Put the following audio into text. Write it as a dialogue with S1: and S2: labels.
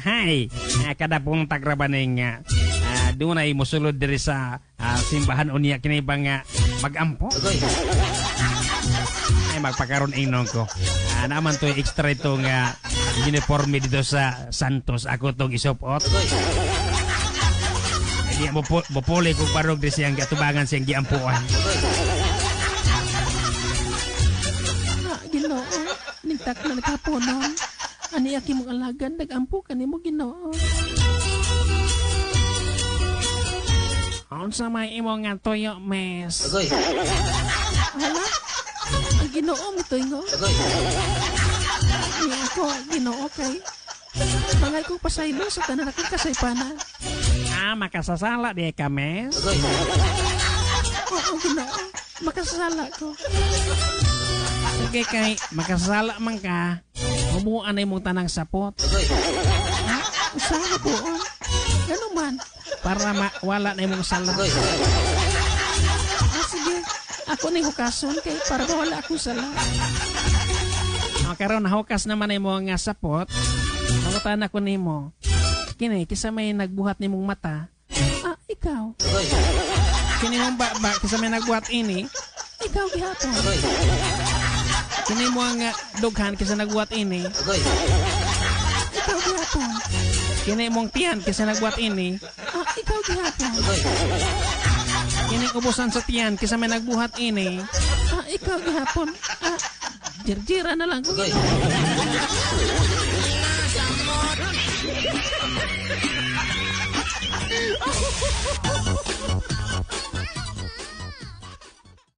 S1: Usahay kada buntag ra ba ning dunay mosulod diri sa simbahan unya kini ba nga magampo. Ay, magpakaron ingnon ko. Naman to extra ito nga uniforme dito sa Santos ako tong isupot. Di mo mopuli kog barog di siyang giatubangan siyang giampuan.
S2: Ah, Ginoo, nigtak na naghaponon. Ani aki mong alagan, nagampo ka nimo, Ginoo.
S1: Unsa may imo nga tuyo, mes?
S2: Hala, ang Ginoo mituingo. Ni ako, Ginoo kay mangay ko pasaylo sa tanan akong kasaypanan.
S1: Ah, makasasala di ka, mes?
S2: Oo, Ginoo, makasasala ko.
S1: Sige kay makasasala man ka, humuan na imong tanang sapot.
S2: Ha? Usa ka buon? Gano man?
S1: Para mawala na imong sala.
S2: Ah, sige. Ako ni hukason kay para mawala akong sala.
S1: O, karon nahukas naman na imong nga sapot. Mangutan ako nimo. Kini kisa may nagbuhat nimong mata?
S2: Ah, ikaw.
S1: Kini mong baba, kisa may nagbuhat ini?
S2: Ikaw gihapon.
S1: Kini mo ang dughan, kisa nagbuhat ini?
S2: Ikaw gihapon.
S1: Kini mong tiyan, kisa nagbuhat ini?
S2: Ah, ikaw gihapon.
S1: Kini ubusan sa tiyan, kisa may nagbuhat ini?
S2: Ah, ikaw gihapon. Ah, jirjira na lang ko.